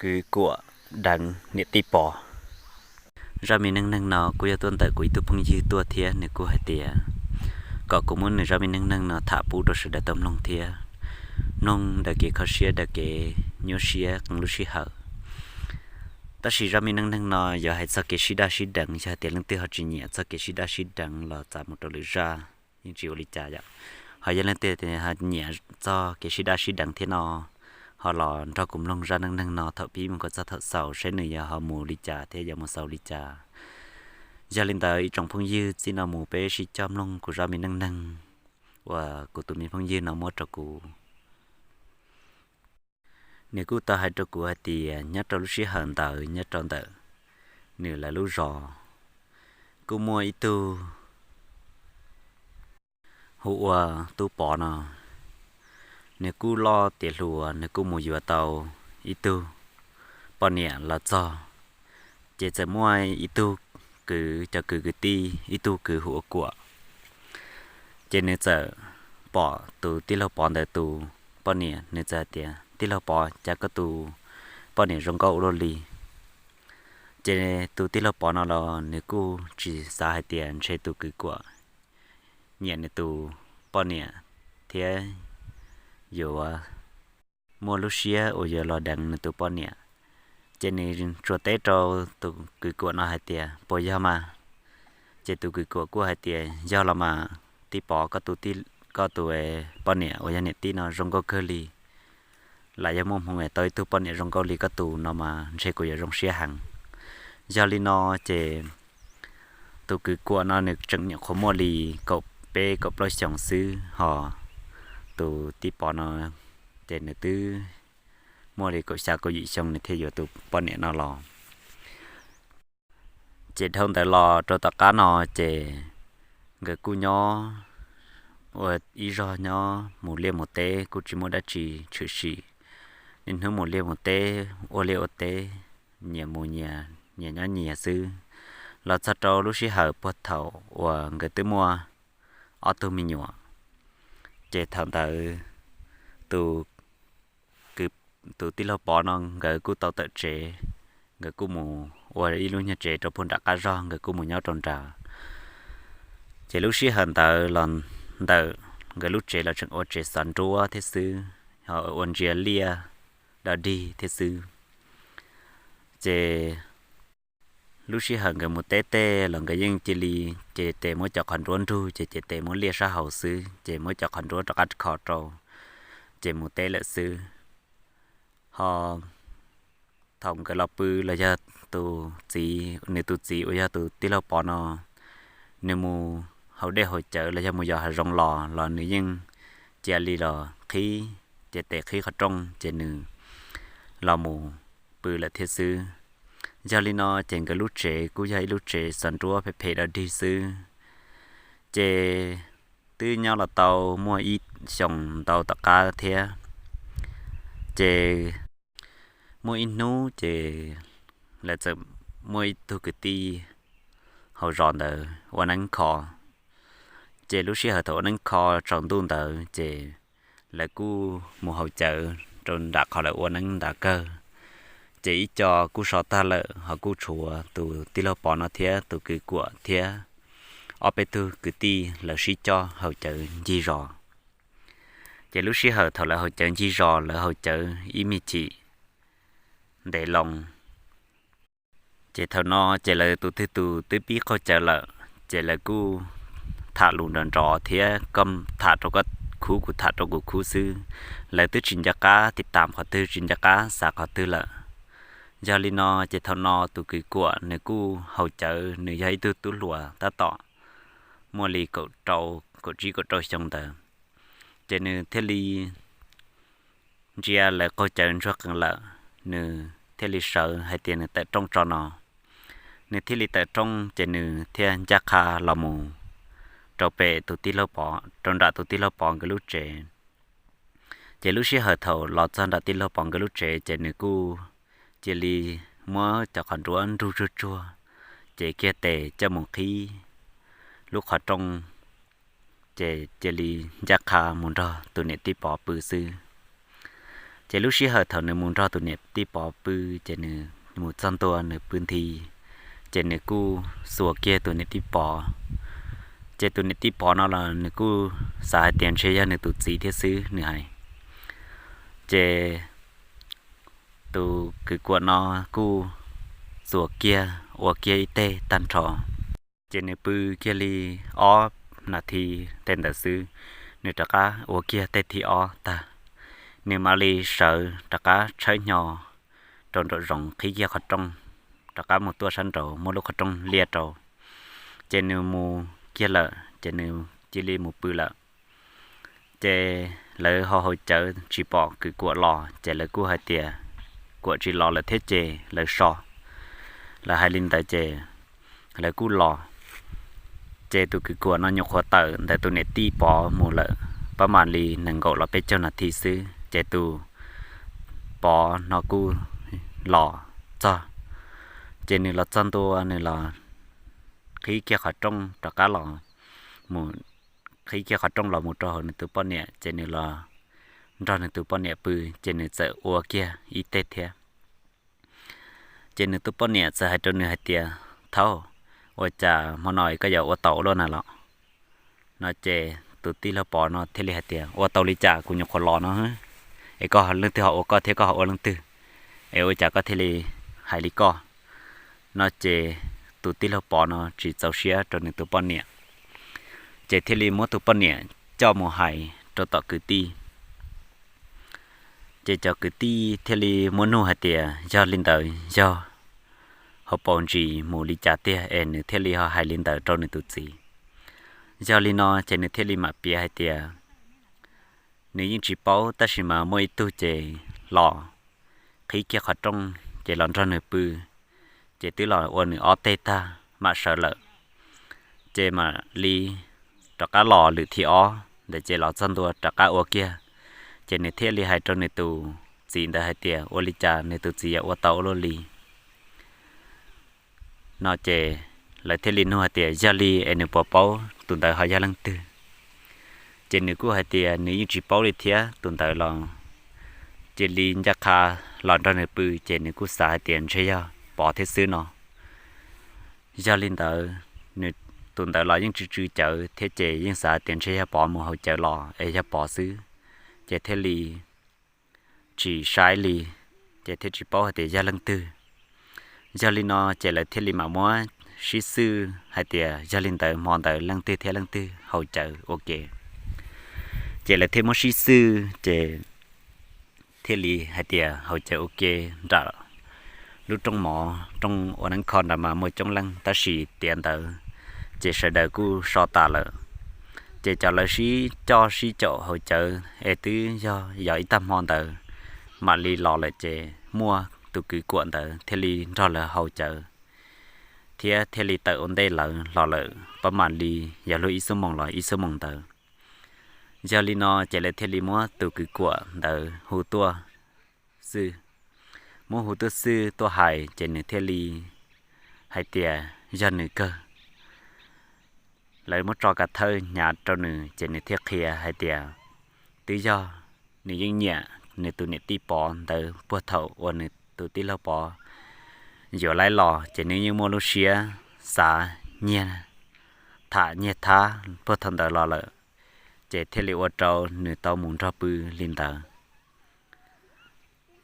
Kwv Kuam deev niam tij Pov. Zaj me neej neeg no kuj yog tuaj ntawm kuv ib tug phooj ywg tuaj thiab, nws kuj hais tias kom kuv muab nws zaj me neej neeg no tham pub rau sawv daws tau mloog thiab, mloog daws kev kho siab, daws kev nyuaj siab qee lub sij hawm. Tab sis zaj me neej neeg no yuav hais txog kev sib daj sib deev, yog hais tias leej twg ho tsis nyiam txog kev sib daj sib deev los txav mus rau lwm zaj, yeej tsis ua li cas yom. Ho yog leej twg nyiam txog kev sib daj sib deev thiab no, ho los nrog kuv mloog zaj neej neeg no thaum pib mus kom txog thaum xaus saib nws yuav ho mus li cas thiab yuav mus xaus li cas. Yog li ntawd ib tsoom phooj ywg, txij no mus peb sib coj mloog kuv zaj me neej neeg uas kuv tus me phooj ywg no muab rau kuv. Nws kuj tau hais rau kuv hais tias nyob rau lub sij hawm ntawd nyob rau ntawm nws lawv lub zos kuj muaj ib tug hu ua Tub Pov no, nws kuj loj tiav hluas, nws kuj mus yuav tau ib tug poj niam los txog, ces txawm muaj ib tug kwv, cov kwv kwv tij, ib tug kwv hu ua Kuam. Ces nws txawm pom tus tij laug Pov ntawd tus poj niam, nws txawm hais tias, Tij laug Pov, cas koj tus poj niam zoo nkauj ua luaj li? Ces tus tij laug Pov no los nws kuj tsis xav hais tias ntshe tus kwv Kuam nyiam nws tus poj niam thiab yuav muaj lub siab uas yuav los deev nws tus poj niam. Ces nws tsuas teb rau tus kwv Kuam no hais tias, Puas yog mas? Ces tus kwv Kuam kuj hais tias, Yog los mas, tij Pov, koj tus, koj tus poj niam uas yog niam tij no zoo nkauj kawg li. Lam yog muaj hmoo es tau ib tug poj niam zoo nkauj li koj tus no mas ntshe kuv yuav zoo siab heev. Yog li no ces tus kwv Kuam no nws tseem nyuam qhuav muaj li kaum peb kaum plaub xyoos xwb, ho tus tij Pov no ces nws twb muaj li kaum xya kaum yim xyoo nws thiaj yuav tus poj niam no los. Ces dhau ntawd los rau tom qab no ces nkawd kuj nyob ua ib zog, nyob mus liaj mus teb kuj tsis muaj dab tsi tshwm sim. Niaj hnub mus liaj mus teb, ua liaj ua teb, nyias mus nyias, nyias nyob nyias xwb. Los txog rau lub sij hawm puag thaum uas nkawd twb muaj ob tug me nyuam, ces thaum ntawd tus tus tij laug Pov no nkawd kuj tau tawm tsev, nkawd kuj mus ua ib lub nyuag tsev rau puag nram qab zog, nkawd kuj mus nyob rau nrad. Ces lub sij hawm ntawd los ntawm nkawd lub tsev los tseem ua tsev xov nruab thiab xwb, ho ua ntsia liaj dog dig thiab xwb. Ces lub sij hawm nkawd mus teb tej los nkawd yeej cia li ces tes muab cov qhov nruab nrug ces ces tes muab liaj sab hauv xwb, ces muab cov qhov nruab rov qab kho rau, ces mus teb lawm xwb. Ho thaum nkawd los pw los yog tus txiv, nws tus txiv uas yog tus tij laug Pov no, nws mus haus dej haus cawv los yog mus yos hav zoov los los nws yeej cia li los qhib, ces tes qhib qhov rooj ces nws los mus pw lawm thiab xwb. Yog li no ces nkawd lub tsev kuj yog ib lub tsev xov nruab phem phem dog dig xwb. Ces twb nyob los tau muaj ib xyoos ntau tom qab thiab, ces muaj ib hnub ces lawv txawm muaj ib tug kwv tij hauv zos ntawd ua neeb kho. Ces lub sij hawm thaum ua neeb kho tsaus ntuj ntawd ces lawv kuj mus haus cawv rau nram qhov lawv ua neeb nrad kawg. Ces ib co kuj so tag lawm, ho kuj tshuav tus tij laug Pov no thiab tus kwv Kuam thiab ob peb tug kwv tij lawv sib coj haus cawv ncig zos. Ces lub sij hawm thaum lawv haus cawv ncig zos, lawv haus cawv ib me chim ntev loo. Ces thaum no ces lawv tus twg tus twb pib qaug cawv lawm, ces lawv kuj tham lus nrov nrov thiab, koj tham rau koj khub, kuv tham rau kuv khub xwb. Lawv twb tsis nco qab tiv tam qhov twg, tsis nco qab xav qhov twg lawm. Yog li no ces thaum no tus kwv Kuam nws kuj haus cawv, nws yog ib tug tub hluas tab tom muaj li kaum rau, kaum tsib kaum rau xyoo ntawd, ces nws thiaj li ntsia lawv qaug cawv ntsuag qees lawm, nws thiaj li sawv hais tias nws tawm rooj tso no. Nws thiaj li tawm rooj ces nws thiaj ncaj qha los mus rau pem tus tij laug Pov, rau nram tus tij laug Pov nkawd lub tsev. Ces lub sij hawm thaum los txog nram tij laug Pov nkawd lub tsev ces nws kuj cia li muab cov qhov nruab nrug tsuag tsuag, ces kiag tes coj mus qhib lub qhov rooj, ces cia li ncaj qha mus nrog tus niam tij Pov pw xwb. Ces lub sij hawm thaum nws mus nrog tus niam tij Pov pw, ces nws mus txog ntua nws pw nthi, ces nws kuj xuas kiag tus niam tij Pov. Ces tus niam tij Pov no los nws kuj xav hais tias ntshe yog nws tus txiv thiab xwb nws hais. Ces tus kwv Kuam no kuj xuas kiag ua kiag ib teg tag nrho. Ces nws pw kiag li ob nas thi tej ntawd xwb, nws rov qab ua kiag teg thib ob tag, nws mam li sawv rov qab tshawb hnyo rau nraum zoov qhib kiag qhov rooj, rov qab mus tuaj sab nraud muab lub qhov rooj liab rau. Ces nws mus kiag lawm ces nws cia li mus pw lawm. Ces lawv ho haus cawv tsis pom kwv Kuam los ces lawv kuj hais tias Kuam tsis los lawm thiab ces lawv so. Lawv hais li ntawd ces lawv kuj los. Ces tus kwv Kuam no nyuam qhuav tawm ntawm tus niam tij Pov mus lawm pab mam li nees nkaum los peb caug nas thi xwb ces tus Pov no kuj los txog. Ces nws los txog ntua nws los qhib kiag qhov rooj rov qab los mus, qhib kiag qhov rooj los mus rau hauv nws tus poj niam ces nws los nrog nws tus poj niam pw, ces nws txawm ua kiag ib teg thiab. Ces nws tus poj niam txawm hais rau nws hais tias, Thaub, ua cas hmo no koj yuav ua tau ua luaj na los? No ces tus tij laug Pov no thiaj li hais tias, Ua tau li cas, kuv nyuam qhuav los no, es koj leej twg ho ua koj thiab koj ho ua leej twg, es ua cas koj thiaj li hais li koj? No ces tus tij laug Pov no tsis txaus siab rau nws tus poj niam, ces thiaj li muab tus poj niam coj mus hais rau tom kwv tij. Ces cov kwv tij thiaj li muab nug hais tias yog li ntawd yog hauv paus ntsis mus li cas tiag es nws thiaj li ho hais li ntawd rau nws tus txiv. Yog li no ces nws thiaj li mam piav hais tias nws yeej tsis paub tab sis mas muaj ib tug ces los qhib kiag qhov rooj ces los nrog nws pw, ces twb los ua nws ob teg tag mam sawv lawm, ces mam li rov qab los lwm thib ob ntawd ces los txog ntua rov qab ua kiag. Ces nws thiaj li hais rau nws tus txiv ntawd hais tias ua li cas nws tus txiv yuav ua tau ua luaj li. No ces lawv thiaj li nug hais tias yog li es nws puas paub tus ntawd ho yog leej twg? Ces nws kuj hais tias nws yeej tsis paub li thiab, tus ntawd los cia li ncaj qha los nrog nws pw ces nws kuj xav hais tias ntshe yog Pov thiab xwb no. Yog li ntawd, nws tus ntawd los yeej tsw tsw cawv thiab ces yeej xav tias ntshe yog Pov mus haus cawv los es yog Pov xwb, ces thiaj li tsis saib li, ces thiaj tsis paub hais tias yog leej twg. Yog li no ces lawv thiaj li mam muab sib xwj hais tias yog li ntawd hmo ntawd leej twg thiab leej twg haus cawv ua ke. Ces lawv thiaj muab sib xwj ces thiaj li hais tias haus cawv ua ke nram lub rooj mov, rooj ua neeb kho nrad mas muaj coob leej tab sis tiam ntawd ces sawv daws kuj so tas lawm. Ces cov lawv sib coj sib caum haus cawv es twb yog yog ib tag hmo ntawd mam li los lawm ces muaj tus kwv Kuam ntawd thiaj li nrog lawv haus cawv thiab thiaj li tawm ua ntej lawv los lawm pab mam li yog luag ib xuab moos los ib xuab moos ntawd. Yog li no ces lawv thiaj li muab tus kwv Kuam ntawd hu tuaj xwb. Muab hu tuaj xwb tuaj hais ces nws thiaj li hais tias yog nws kawg. Lawv muab tso kav thawj hnyav rau nws ces nws thiaj qhia hais tias twb yog nws yeej nyiam nws tus niam tij Pov ntawd puag thaum uas nws tus tij laug Pov yuav laib los ces nws yeej muaj lub siab xav nyiag, tham nyiag thab puag thaum ntawd los lawm, ces thiaj li ua rau nws tau mus nrog pw li ntawd.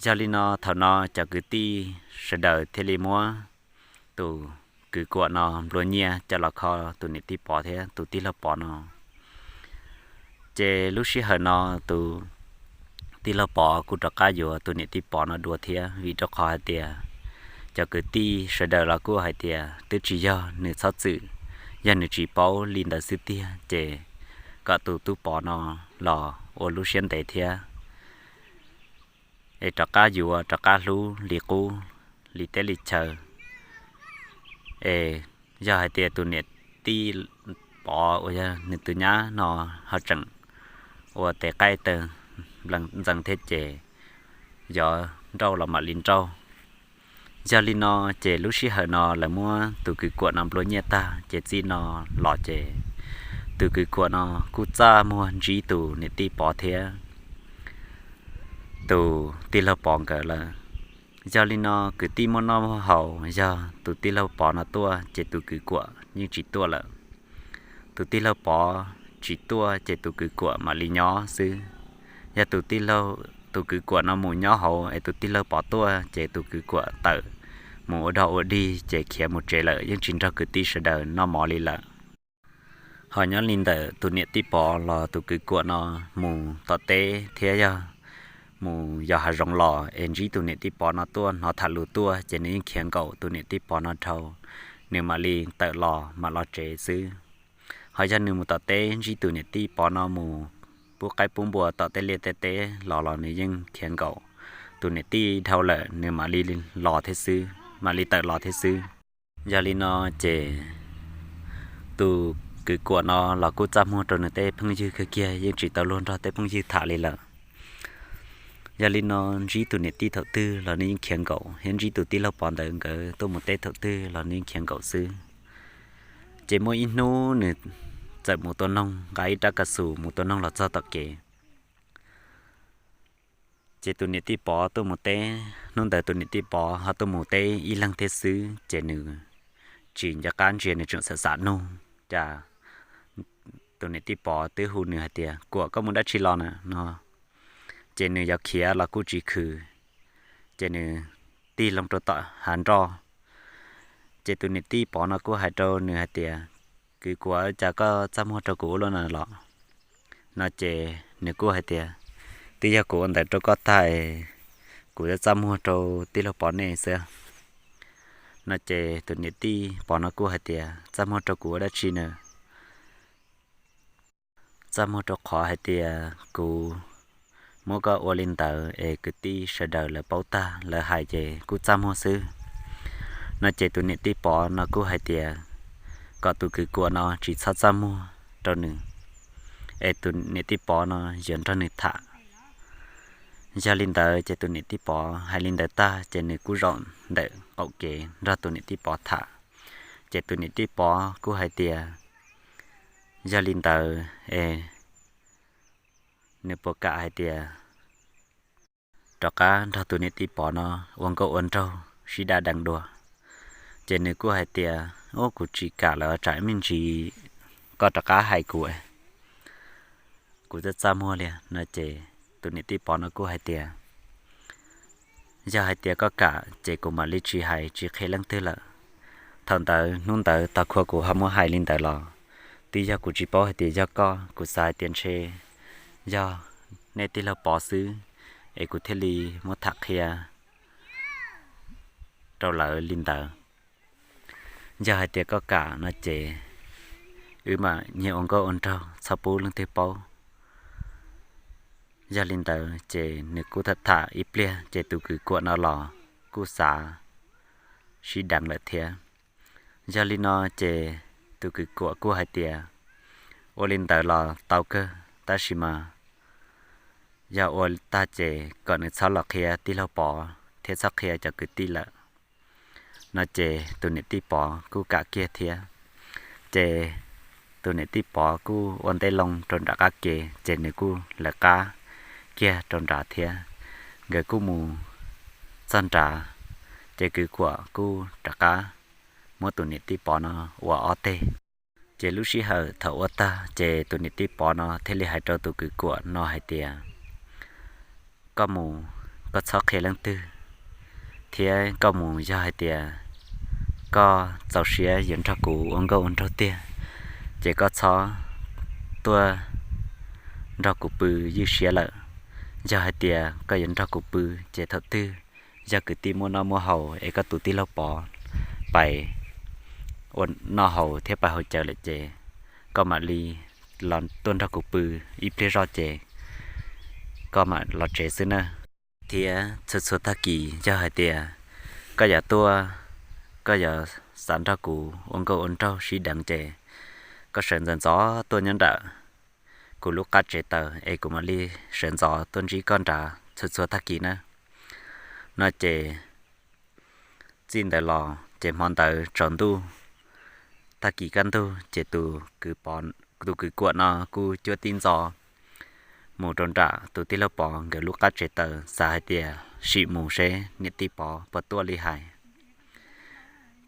Yog li no thaum no cov kwv tij sawv daws thiaj li muab tus kwv Kuam no nplua nyiaj coj los kho tus niam tij Pov thiab tus tij laug Pov no. Ces lub sij hawm no tus tij laug Pov kuj rov qab yuav tus niam tij Pov no dua thiab vim rau qhov hais tias cov kwv tij sawv daws los kuj hais tias twb tsis yog nws txhob txwm, yog nws tsis paub li ntawd xwb tiag ces kom tus tub Pov no los ua lub siab ntev thiab es rov qab yuav rov qab hlub li qub li teb li chaw. Es yog hais tias tus niam tij Pov uas yog nws tus nyab no ho tseem ua tes qaij taw ntxeev thiab ces yog nrauj los mam li nrauj. Yog li no ces lub sij hawm no lawv muab tus kwv Kuam no nplua nyiaj tag ces txij no los ces tus kwv Kuam no kuj txaj muag ntsib tus niam tij Pov thiab tus tij laug Pov nkawd lawm. Yog li no kwv tij muaj noj muaj haus, yog tus tij laug Pov no tuaj ces tus kwv Kuam yeej tsis tuaj lawm. Tus tij laug Pov tsis tuaj ces tus kwv Kuam mam li nyob xwb. Yog tus tij laug, tus kwv Kuam no mus nyob hauv es tus tij laug Pov tuaj ces tus kwv Kuam tawm mus ua dog ua dig ces khiav mus tsev lawm, yeej tsis nrog kwv tij sawv daws noj mov li lawm. Ho nyob li ntawm tus niam tij Pov los tus kwv Kuam no mus tom teb thiab yog mus yos hav zoov los es ntsib tus niam tij Pov no tuaj hnov tham lus tuaj ces nws yeej khiav nkaum tus niam tij Pov no dhau, nws mam li tawm los mam los tsev xwb. Ho yog nws mus tom teb ntsib tus niam tij Pov no mus pub qaib pub npua tom tej liaj tej teb los los nws yeej khiav nkaum tus niam tij dhau lawm nws mam li los thiab xwb, mam li tawm los thiab xwb. Yog li no ces tus kwv Kuam no los kuj txaj muag rau nws tej phooj ywg kawg kiag, yeej tsis tau luag nrog tej phooj ywg tham li lawm. Yog li no ntsib tus niam tij thaum twg los nws yeej khiav nkaum, thiab ntsib tus tij laug Pov ntawd nkawd tuaj mus teb thaum twg los nws yeej khiav nkaum xwb. Ces muaj ib hnub nws txawm mus tua noog, nqa ib rab ka xus mus tua noog los txog tom kev. Ces tus niam tij Pov tuaj mus teb, hnub ntawd tus niam tij Pov ho tuaj mus teb ib leeg thiab xwb, ces nws tsis nco qab ntsia, nws tseem xav xav nug cas tus niam tij Pov twb hu nws hais tias, Kuam, koj mus dab tsi los na? No ces nws yuav khiav los kuj tsis khwv, ces nws tig loo rau tom hav nroj. Ces tus niam tij Pov no kuj hais rau nws hais tias, Kwv Kuam, cas koj txaj muag rau kuv ua luaj na los? No ces nws kuj hais tias, Twb yog kuv ua ntawd rau koj tag, kuv txaj muag rau tij laug Pov nej xwb. No ces tus niam tij Pov no kuj hais tias, Txaj muag rau kuv ua dab tsi na? Txaj muag rau qhov hais tias kuv muab koj ua li ntawd es kwv tij sawv daws lawv paub tag, lawv hais ces kuj txaj muag xwb. No ces tus niam tij Pov no kuj hais tias kom tus kwv Kuam no tsis txhob txaj muag rau nws, es tus niam tij Pov no yuav nrog nws tham. Yog li ntawd ces tus niam tij Pov hais li ntawd tag ces nws kuj zaum ntawm qaum kev nrog tus niam tij Pov tham. Ces tus niam tij Pov kuj hais tias, Yog li ntawd es nws puas kam hais tias rov qab nrog tus niam tij Pov no ua nkauj ua nraug sib dab deev dua? Ces nws kuj hais tias, Ub, kuv tsis kam lawm, tsam me ntsis koj rov qab hais kuv, kuv txaj txaj muag li. No ces tus niam tij Pov no kuj hais tias, Yog hais tias koj kam ces kuv mam li tsis hais tsis qhia leej twg lawm. Thaum ntawd hnub ntawd tag khua kuv ho muab hais li ntawd los twb yog kuv tsis paub hais tias yog koj, kuv xav hais tias ntshe yog nej tij laug Pov xwb, es kuv thiaj li muab tham qhia rau lawv li ntawd. Yog hais tias koj kam no ces wb mam nyiag ua nkauj ua nraug txhob pub leej twg paub. Yog li ntawd ces nws kuj tham tham ib pliag ces tus kwv Kuam no los kuj xav sib deev lawm thiab. Yog li no ces tus kwv Kuam kuj hais tias, Ua li ntawd los tau kawg, tab sis mas yog ua tag ces kom nws txhob los qhia tij laug Pov thiab txhob qhia cov kwv tij lawm. No ces tus niam tij Pov kuj kam kiag thiab. Ces tus niam tij Pov kuj ua ntej loo rau nram qab ke, ces nws kuj lawv qab kiag rau nrad thiab. Nkawd kuj mus txog nrad, ces kwv Kuam kuj rov qab muab tus niam tij Pov no ua ob teg. Ces lub sij hawm thaum ua tag ces tus niam tij Pov no thiaj li hais rau tus kwv Kuam no hais tias, Koj mus, koj txhob qhia leej twg, thiab koj mus yog hais tias koj txaus siab yuav nrog kuv ua nkauj ua nraug tiag, ces koj txhob tuaj nrog kuv pw ywj siab lawm. Yog hais tias koj yuav nrog kuv pw, ces thaum twg yog kwv tij muaj noj muaj haus es koj tus tij laug Pov pais ua noj haus thiab pais haus cawv lawm ces koj mam li los tuaj nrog kuv pw ib pliag zoj ces koj mam los tsev xwb na. Thiab txhua txhua tag kis yog hais tias koj yuav tuaj, koj yuav xav nrog kuv ua nkauj ua nraug sib deev ces koj sawv ntxov ntxov tuaj nyob nram kuv lub qab tsev taws es kuv mam li sawv ntxov tuaj ntsib koj nrad txhua txhua tag kis na. No ces txij ntawd los ces hmo ntawd tsaus ntuj, tag kis kaj ntug ces tus kwv Kuam no kuj cuab tib ntxov mus rau nram tus tij laug Pov nkawd lub qab tsev taws, xav hais tias sim mus seb niam tij Pov puas tuaj li hais.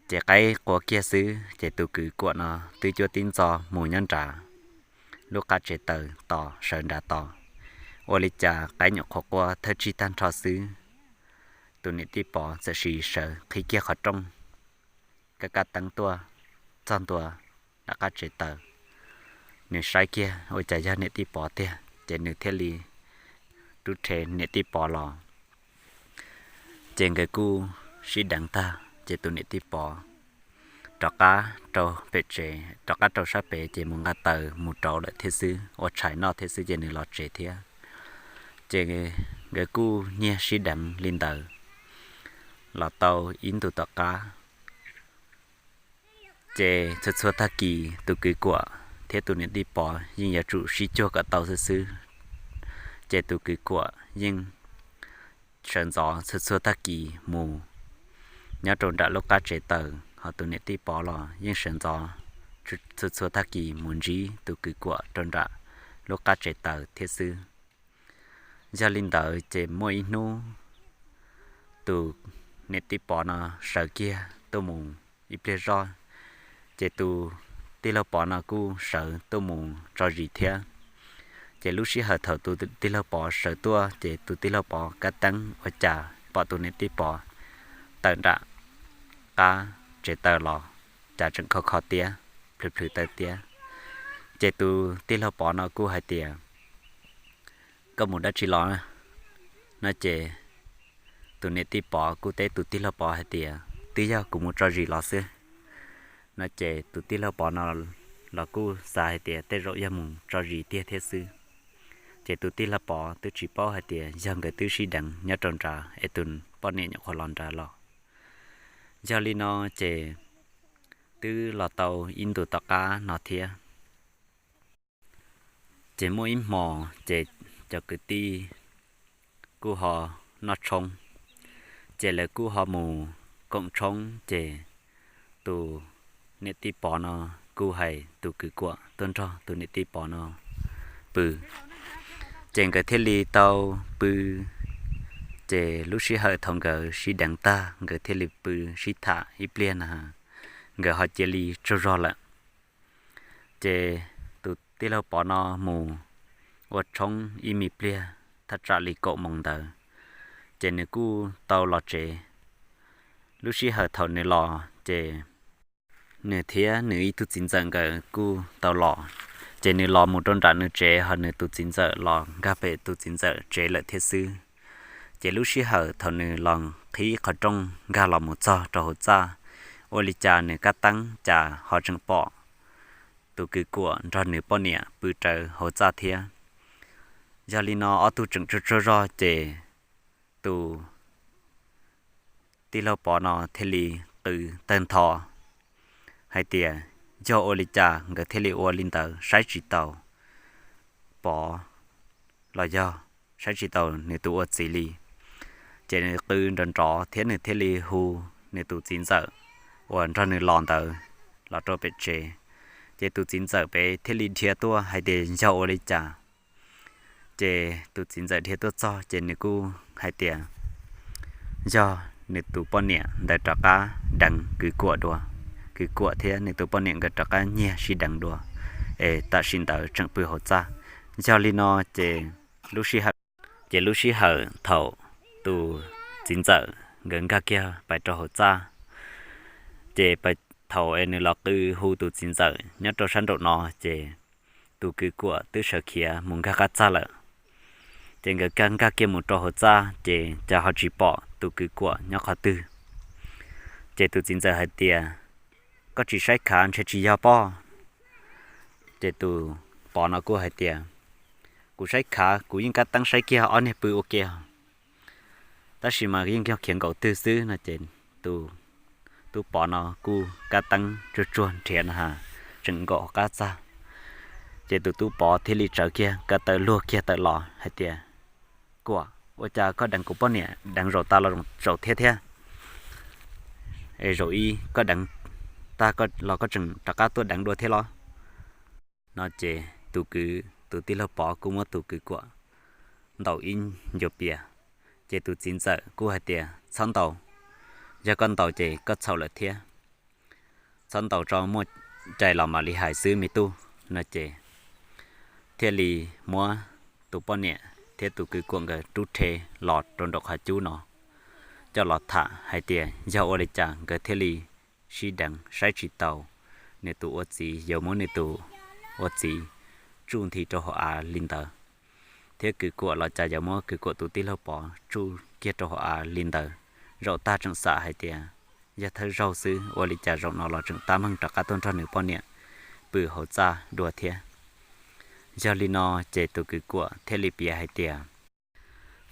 Ces qaib qua kiag xwb ces tus kwv Kuam no twb cuab tib ntxov mus nyob nrad lub qab tsev taws tos, sawv nrad tos. Ua li cas qaib nyuam qhuav qua thawj tsig tag nrho xwb, tus niam tij Pov txawm sim sawv qhib kiag qhov rooj, kaj kaj teeb tuaj txog ntua nram qab tsev taws. Nws saib kiag ua cas yog niam tij Pov tiag, ces nws thiaj li rub rhe niam tij Pov los. Ces nkawd kuj sib deev tag ces tus niam tij Pov rov qab rau pem tsev, rov qab rau sab pem ces mus nqa taws mus rauv lawm thiab xwb, ua tshais noj thiab xwb ces nws los tsev thiab. Ces nkawd kuj nyiag sib deev li ntawd los tau ib ntus tom qab. Ces txhua txhua tag kis tus kwv Kuam thiab tus niam tij Pov yeej yuav tsum sib cuag kom tau xwb xwb. Ces tus kwv Kuam yeej sawv ntxov txhua txhua tag kis mus nyob rau nram lub qab tsev taws, ho tus niam tij Pov los yeej sawv ntxov txhua txhua tag kis mus ntsib tus kwv Kuam rau nram lub qab tsev taws thiab xwb. Yog li ntawd ces muaj ib hnub tus niam tij Pov no sawv kiag tuaj mus ib pliag zoj, ces tus tij laug Pov no kuj sawv tuaj mus tso zis thiab. Ces lub sij hawm thaum tus tij laug Pov sawv tuaj ces tus tij laug Pov kab teeb ua cas pom tus niam tij Pov tawm nram qab tsev taws los, cas tseem kho kho tiab, plhws plhws taw tiab. Ces tus tij laug Pov no kuj hais tias, koj mus dab tsi los? No ces tus niam tij Pov kuj teb tus tij laug Pov hais tias, twb yog kuv mus tso zis los xwb. No ces tus tij laug Pov no los kuj xav hais tias tej zaum yog mus tso zis tiag thiab xwb. Ces tus tij laug Pov twb tsis paub hais tias yog nkawd twb sib deev nyob rau nrad es tus poj niam nyuam qhuav los nrad los. Yog li no ces twb los tau ib ntus tom qab no thiab. Ces muaj ib hmo ces cov kwv tij kuj ho noj tshoob, ces lawv kuj ho mus koom tshoob, ces tus niam tij Pov no kuj hais tus kwv Kuam tuaj nrog tus niam tij Pov no pw. Ces nkawd thiaj li tau pw. Ces lub sij hawm thaum nkawd sib deev tag nkawd thiaj li pw sib tham ib pliag na, nkawd ho cia li tsaug zog lawm. Ces tus tij laug Pov no mus ua tshoob ib me pliag thaj tsam li kaum moos ntawd, ces nws kuj tau los tsev. Lub sij hawm thaum nws los ces nws thiab nws ib tug txiv ntxawm nkawd kuj tau los. Ces nws los mus rau nram nws tsev, ho nws tus txiv ntxawm los nkag pem tus txiv ntxawm tsev lawm thiab xwb. Ces lub sij hawm thaum nws los qhib qhov rooj nkag los mus txog rau hauv txaj, ua li cas nws kab teeb cas ho tseem pom tus kwv Kuam nrog nws poj niam pw rawv hauv txaj thiab. Yog li no ob tug tseem tsaug tsaug zog, ces tus tij laug Pov no thiaj li qw tawg ntho hais tias yog ua li cas nkawd thiaj li ua li ntawd, saib tsis taus Pov los yog saib tsis taus nws tus ua txiv li. Ces nws qw nrov nrov thiab nws thiaj li hu nws tus txiv ntxawm uas nrog nws los ntawd los rau pem tsev. Ces tus txiv ntxawm pem thiaj li dhia tuaj hais tias yog ua li cas. Ces tus txiv ntxawm dhia tuaj txog ces nws kuj hais tias yog nws tus poj niam ntawd rov qab deev kwv Kuam dua, kwv Kuam thiab nws tus poj niam nkawd rov qab nyiag sib deev dua, es tam sim ntawd tseem pw hauv txaj. Yog li no ces lub sij hawm, ces lub sij hawm thaum tus txiv ntxawm nkawd nkag kiag pais rau hauv txaj, ces thaum es nws los qw hu tus txiv ntxawm nyob rau sab nraum no, ces tus kwv Kuam twb sawv khiav mus nkag qab txaj lawm. Ces nkawd nkag kiag mus rau hauv txaj ces cas ho tsis pom tus kwv Kuam nyob qhov twg. Ces tus txiv ntxawm hais tias, koj tsis saib khav ntshe tsis yog pob. Ces tus Pov no kuj hais tias, kuv saib khav, kuv yeej kab teeb saib kiag ob niag pw ua ke, tab sis mas yeej yog khiav nkaum twg xwb no. Ces tus tub Pov no kuj kab teeb tsuag tsuag nrhiav no ha, tseem nkaum qab txaj. Ces tus tub Pov thiaj li tsawv kiag ko taw luag kiag tawm los hais tias, Kuam, ua cas koj deev kuv poj niam deev zaum tas los zaum thiab thiab? Es zaum ib koj deev tag los koj tseem rov qab tuaj deev dua thiab los? No ces tus kwv, tus tij laug Pov kuj muab tus kwv Kuam ntaus ib ncua pias. Ces tus txiv ntxawm kuj hais tias, Txhob ntaus, yog koj ntaus ces koj txhaum lawm thiab. Txhob ntaus tso, muaj cai los mam li hais xwb me tub, no ces thiaj li muab tus poj niam thiab tus kwv Kuam nkawd rub rhe los rau nraum qhov cub no coj los tham hais tias yog ua li cas nkawd thiaj li sib deev saib tsis taus nws tus ua txiv, yuav muab nws tus ua txiv tsuj nthi rau hauv av li ntawd, thiab kwv Kuam los cas yuav muab kwv Kuam tus tij laug Pov tsuj kiag rau hauv av li ntawd. Zaum tag tseem xav hais tias yog thawj zaug xwb, ua li cas zaum no los tseem tab meeg rov qab tuaj nrog nws poj niam pw hauv txaj dua thiab. Yog li no ces tus kwv Kuam thiaj li piav hais tias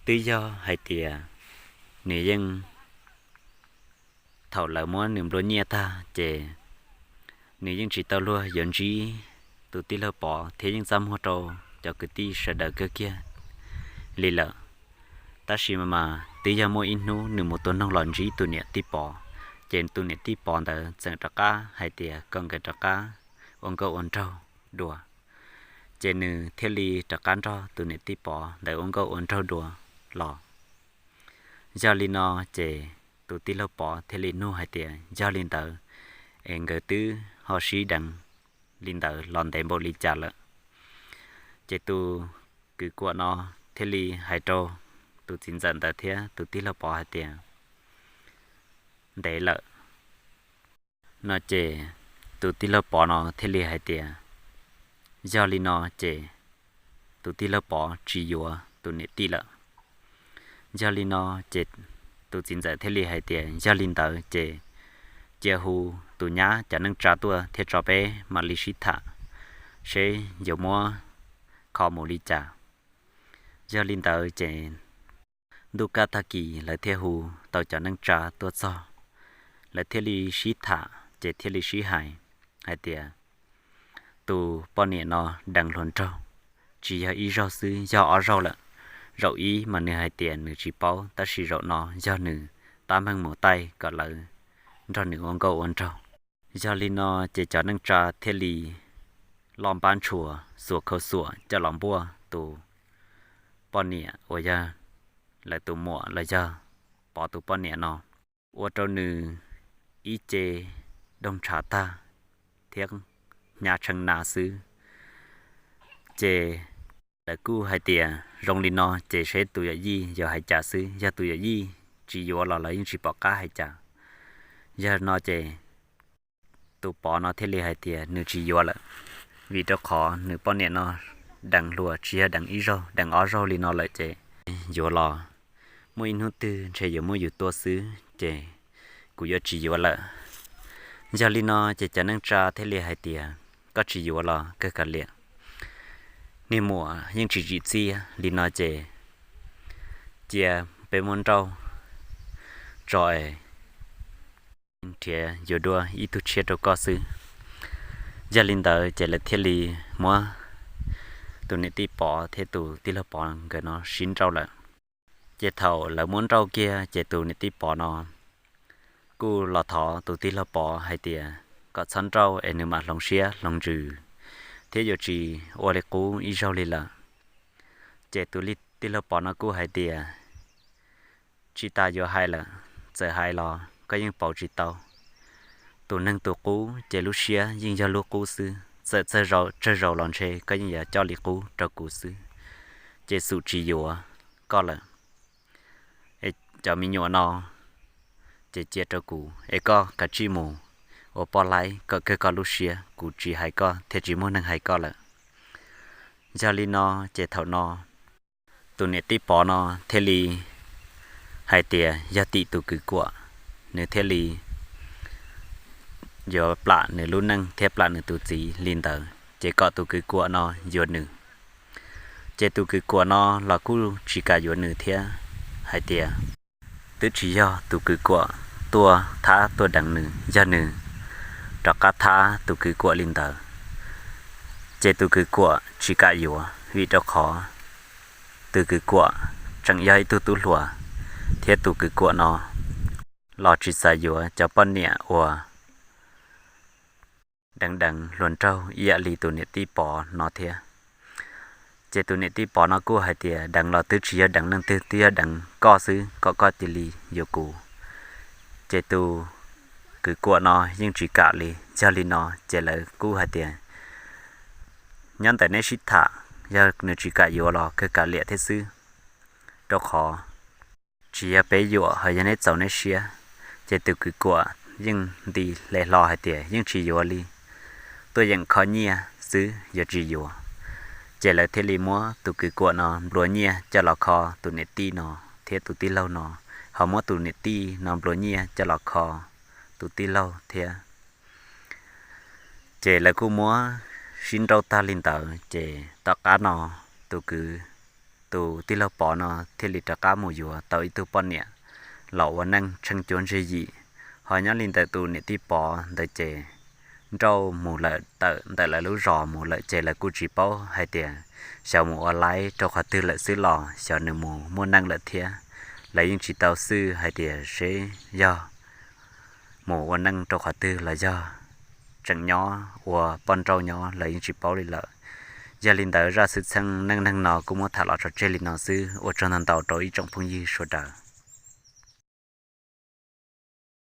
twb yog hais tias nws yeej, thaum lawv muab nws nplua nyiaj tag ces nws yeej tsis tau luag yuav ntsib tus tij laug Pov thiab yeej txaj muag rau cov kwv tij sawv daws kawg kiag li lawm. Tab sis mas twb yog muaj ib hnub nws mus tua noog los ntsib tus niam tij Pov, ces tus niam tij Pov ntawd txawm rov qab hais tias kom nkawd rov qab ua nkauj ua nraug dua. Ces nws thiaj li rov qab nrog tus niam tij Pov ntawd ua nkauj ua nraug dua los. Yog li no ces tus tij laug Pov thiaj li nug hais tias yog li ntawd es nkawd twb ho sib deev li ntawd los ntev npaum li cas lawm. Ces tus kwv Kuam no thiaj li hais rau tus txiv ntxawm ntawd thiab tus tij laug Pov hais tias ntev lawm. No ces tus tij laug Pov no thiaj li hais tias yog li no ces tus tij laug Pov tsis yuav tus niam tij lawm. Yog li no ces tus txiv ntxawm thiaj li hais tias yog li ntawd ces cia hu tus nyab cov neej tsa tuaj thiab tso peb mam li sib tham seb yuav muab kho mus li cas. Yog li ntawd ces ntuj kaj tag kis lawv thiaj hu tau cov neej tsa tuaj txog, lawv thiaj li sib tham ces thiaj li sib hais hais tias tus poj niam no deev hluas nraug tsis yog ib zaug xwb, yog ob zaug lawm. Zaum ib mas nws hais tias nws tsis paub, tab sis zaum no yog nws tab meeg mus taij kom lawv nrog nws ua nkauj ua nraug. Yog li no ces cov neej tsa thiaj li loj npab ntshua xuas khau xuam coj los npuaj tus poj niam uas yog lawv tus muam los yog Pov tus poj niam no, ua rau nws ib ce doog ntshav tag thiab hnyav tshee na xwb. Ces lawv kuj hais tias zoo li no ces seb tus yawm yij yuav hais cas xwb, yog tus yawm yij tsis yuav los lawv yeej tsis pom qab hais cas. Yog no ces tus Pov no thiaj li hais tias nws tsis yuav lawm, vim rau qhov nws poj niam no deev hluas tsis yog deev ib zaug, deev ob zaug li no lawm ces yuav los muaj ib hnub twg ntshe yuav muab yus tua xwb ces kuv yuav tsis yuav lawm. Yog li no ces cov neej tsa thiaj li hais tias koj tsis yuav los kawg kav liam, niag muam yeej tsis tsim txiaj li no ces cia peb muab nrauj tso es nrhiav yuav dua ib tug tshiab rau koj xwb. Yog li ntawd ces lawv thiaj li muab tus niam tij Pov thiab tus tij laug Pov nkawd no sib nrauj lawm. Ces thaum lawv muab nrauj kiag ces tus niam tij Pov no kuj los thov tus tij laug Pov hais tias kom txhob nrauj es nws mam hloov siab hloov ntsws thiab yuav tsis ua li qub ib zaug li lawm. Ces tus tij laug Pov no kuj hais tias tsis tas yuav hais lawm, txawm hais los koj yeej pauv tsis tau. Tus neeg tus qub ces lub siab yeej yog lub qub xwb, txawm tsawg zaus los ntshe koj yeej yuav coj li qub rau kuv xwb, ces xum tsis yuav koj lawm. Es cov me nyuam no ces cia rau kuv es koj kav tsij mus ua poj laib kom kawg koj lub siab, kuv tsis hais koj thiaj tsis muaj neeg hais koj lawm. Yog li no ces thaum no tus niam tij Pov no thiaj li hais tias yog tim tus kwv Kuam, nws thiaj li yuav plam nws lub neej thiab plam nws tus txiv li ntawd, ces kom tus kwv Kuam no yuav nws. Ces tus kwv Kuam no los kuj tsis kam yuav nws thiab, hais tias twb tsis yog tus kwv Kuam tuaj thab tuaj deev nws, yog nws rov qab thab tus kwv Kuam li ntawd. Ces tus kwv Kuam tsis kam yuav vim rau qhov tus kwv Kuam tseem yog ib tug tub hluas, thiab tus kwv Kuam no los tsis xav yuav cov poj niam uas deev deev hluas nraug ib yam li tus niam tij Pov no thiab. Ces tus niam tij Pov no kuj hais tias deev los twb tsis yog deev leej twg, twb yog deev koj xwb, kom koj cia li yuav kuv. Ces tus kwv Kuam no yeej tsis kam li. Yog li no ces lawv kuj hais tias nyob ntawm neb sib tham, yog nws tsis kam yuav los kawg kam liam thiab xwb, rau qhov tsis yog peb yuam, ho yog neb txaus neb siab. Ces tus kwv Kuam yeej nti hle hlo hais tias yeej tsis yuav li, tuaj yeem kho nyiaj xwb yuav tsis yuav. Ces lawv thiaj li muab tus kwv Kuam no nplua nyiaj coj los kho tus niam tij no thiab tus tij laug no, ho muab tus niam tij no nplua nyiaj coj los kho tus tij laug thiab. Ces lawv kuj muab sib nrauj tag li ntawd, ces tom qab no tus kwv, tus tij laug Pov no thiaj li rov qab mus yuav tau ib tug poj niam los ua neej tsheej cuab ntsig yim. Ho nyob li ntawm tus niam tij Pov ntawd ces nrauj mus lawm tawm ntawm lawv lub zos mus lawm, ces lawv kuj tsis paub hais tias xyov mus ua laib rau qhov twg lawm xwb los xyov nws mus muaj neej lawm thiab. Lawv yeej tsis tau xwj hais tias seb yog mus ua neej rau qhov twg los yog tseem nyob ua poj nrauj nyob, lawv yeej tsis paub li lawm. Yog li ntawd zaj xwm txheej neej neeg no kuj muab tham los tso tseg li no xwb. Ua tsaug ntau ntau rau ib tsoom phooj ywg sawv daws.